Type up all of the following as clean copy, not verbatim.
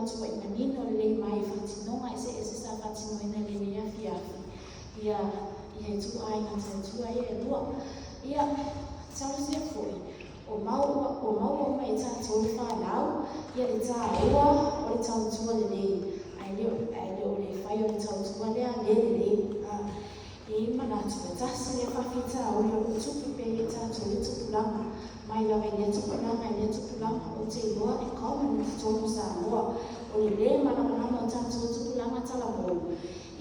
matuai manino lelei mai i faatinoga eseese sa faatinoina i lenei afiafi ia ia ituaiga tautua ia e lua. Ia, talosia foi o maua o maua uma e tatou le fanau ia le taua o le tautua lelei, ae le o le fai o le tautua lea le lelei. E i ai le manatu e tasi lea faafitauli o lo o tupu pea ia tatou i tupulaga, mai lava i lea tupulaga i lea tupulaga. Ou te iloa e common i totonu o Samoa o le lē malamalama o tatou tupulaga talavou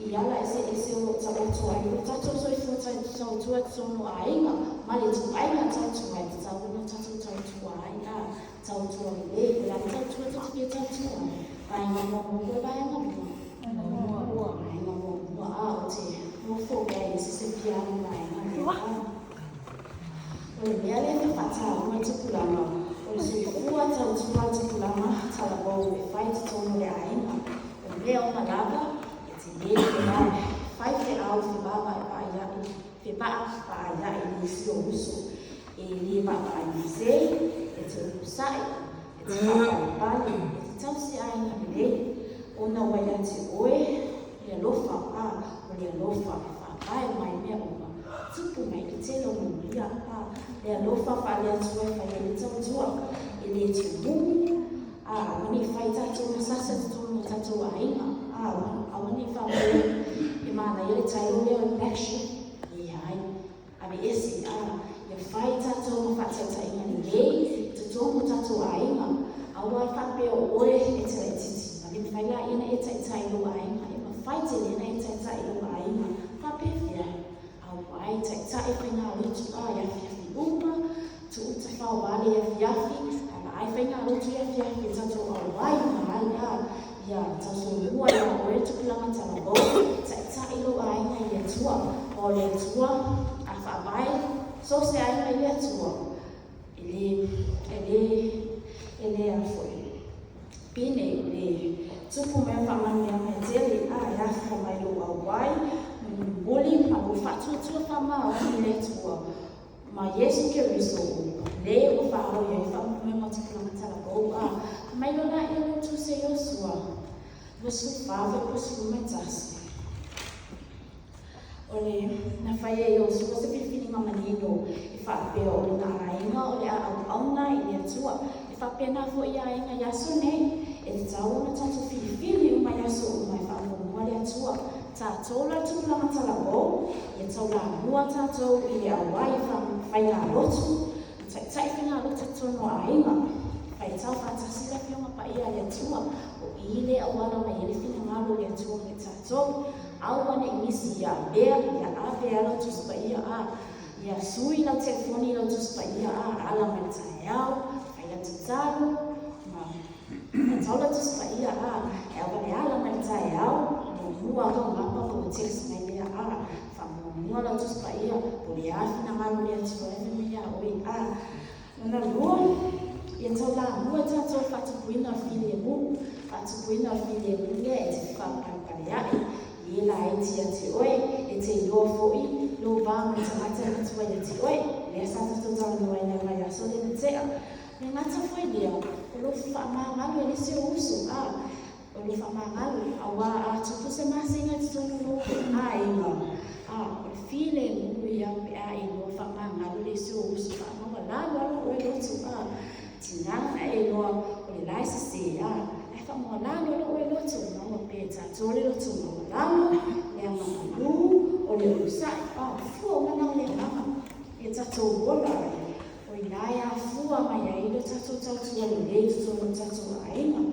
i ala eseese o lo o taoto ai lo tatou soifua tautua i totonu o aiga ma le ituaiga tautua e tatau ona tatou tautua ai, a tautua lelei. O le a le tautua tou te fia tautua ai? Vaega muamua po o le vaega lua? Vaega muamua. A ou te nofo pea i se piano vaega lea. O le mea lea e faataua i tupulaga, o le soifua tautua a tupulaga talavou e fai i totonu o le aiga. O mea uma lava, e te le faifeau fevaavaepaaia'i, fevaavaaia'i i nisi o uso. E le vaavaai sese, e te onosai, e te faapalepale, e te tausi aiga lelei, ona ua ia te oe le alofa, a o le alofa e faavae mai mea uma, tupu mai le tele o manuia, a le alofa faale-Atua e fai ai le tautua, e le tumumu, a aua ne i fai tatou ma sasa i totonu o tatou aiga, a aua ne i faapea e manaia le tailo lea o le black sheep, leai. Aveese, a ia fai tatou ma faataitaiga lelei i totonu o tatou aiga. Aua e faapea o oe e te laitiiti, na le mafai laia ona e taitai i lou aiga, e mafai tele ona e taitai i lou aiga. Faapefea? Auai, taitai faigalotu a i afiafi uma, tuu tafaovale i afiafi, ala ai faigalotu i afiafi e tatou auai uma ai, a ia tausolomua ia oe le tupulaga talavou, taitai lou aiga i le Atua. O le Atua, a faavae so o se aiga i le Atua, e le, e le, e le a foi pine le tupu mai o faamanuiaga e tele, a e afua mai lou auai, mulimuli ma lou faatuatua faamaoni i le Atua ma Iesu Keriso, le ua faaoi ai faamoemoega o tupulaga talavou. A mai loa laia o le Tusi a Iosua 24 21. O le na fai e Iosua se filifiliga manino e faapea o lona aiga o le a auauna i le Atua. E faapena foi i aiga i aso nei, e tatau ona tatou filifili uma i aso uma e faamuamua le Atua. Tatou la le tupulaga talavou, ia taulamua tatou i le auai faigalotu, ma taitai faigalotu i totonu o aiga. Faitau faatasi le Afioga Paia a le Atua, o i le auala mai ai le finagalo o le Atua mo i tatou. Aua ne i misi ia avea, ia ave a lau Tusi Paia a ia sui lau telefoni i lau Tusi Paia a ala mai le taeao, fai lau tatalo, ma faitau lau Tusi Paia a e aua le ala mai le taeao, muamua lau mapa po o text mai lea a faamuamua lau Tusi Paia, po o le a finagalo o le Atua e fai mai ia oe a. Lona lua, ia taulamua i tatou le faatupuina o le filemu. Faatupuina o le filemu lea e te faapalepalea'i i e laiti ia te oe, e te iloa foi lou va ma le tagata e matua ia te oe, lea sa tatou talanoa ai i le vaiaso lea na tea. Le gata foi lea, o lou faamagalo e le isi ou uso, a O lo faamagalo, auā a tupu se masina i totonu o lou aiga, a o le filemu ia pe a e iloa faamagalo le isi ou uso faamaualalo alo oe loto, a tina ona e iloa o le la e sese, a ae faamaualalo alo oe loto, maua pea e tatou le loto maualalo, le agamalu, o le onosai, a fua uma na o le agaga ia tatou ola ai. O ina e afua mai ai lo tatou tautua lelei i totonu o tatou aiga.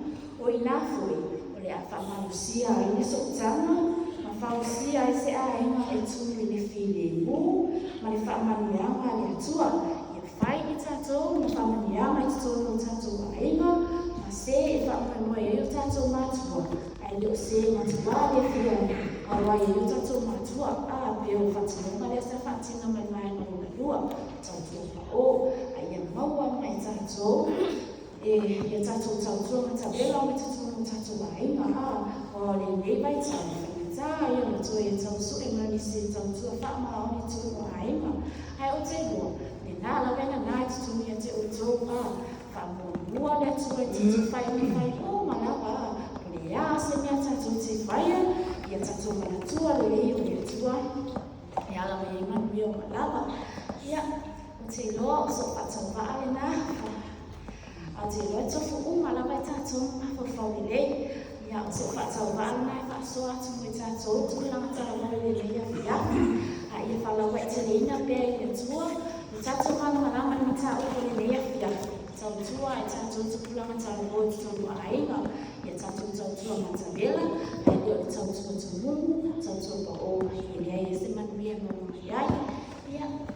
O ina foi o le a faamalosia ai le sootaga ma fausia ai se aiga e tu i le filemu ma le faamanuiaga a le Atua. Ia fai i tatou ma faamanuiaga i totonu o tatou aiga ma se e faamoemoe ai o tatou matua, ae le o se matuā le fia auai ai o tatou matua, a pei o le faatinoga lea sa faatino mai vaega lona lua. Tautua pao, a ia maua mai tatou e ia tatou tautua matavela o totonu o tatou aiga, a o lenei vaitau e faigata ia ona toe tau sue mai nisi e tautua faamaoni i totonu o aiga. Ae ou te iloa, lena lava e nana i totonu ia te outou, a faamuamua le Atua i tatou fai uma fai uma lava, a se mea tatou te faia, ia tatou manatua lelei o le Atua e ala mai ai manuia uma lava. Ia, ou te iloa o sou faatauvaa lena, ae ou te iloa e tofu uma lava i tatou ma mafaufau lelei. Ia, o sou faatauvaa lena e faasoa atu mo i tatou tupulaga talavou i lenei afiafi, a ia faalauaiteleina pea i le Atua lo tatou malamalama i le mataupu o lenei afiafi. Tautua ai tatou tupulaga talavou i totonu o aiga, ia tatou tautua matavela, ae le o le tautua tumumu, tautua pao, e leai ai se manuia e maua mai ai. Ia.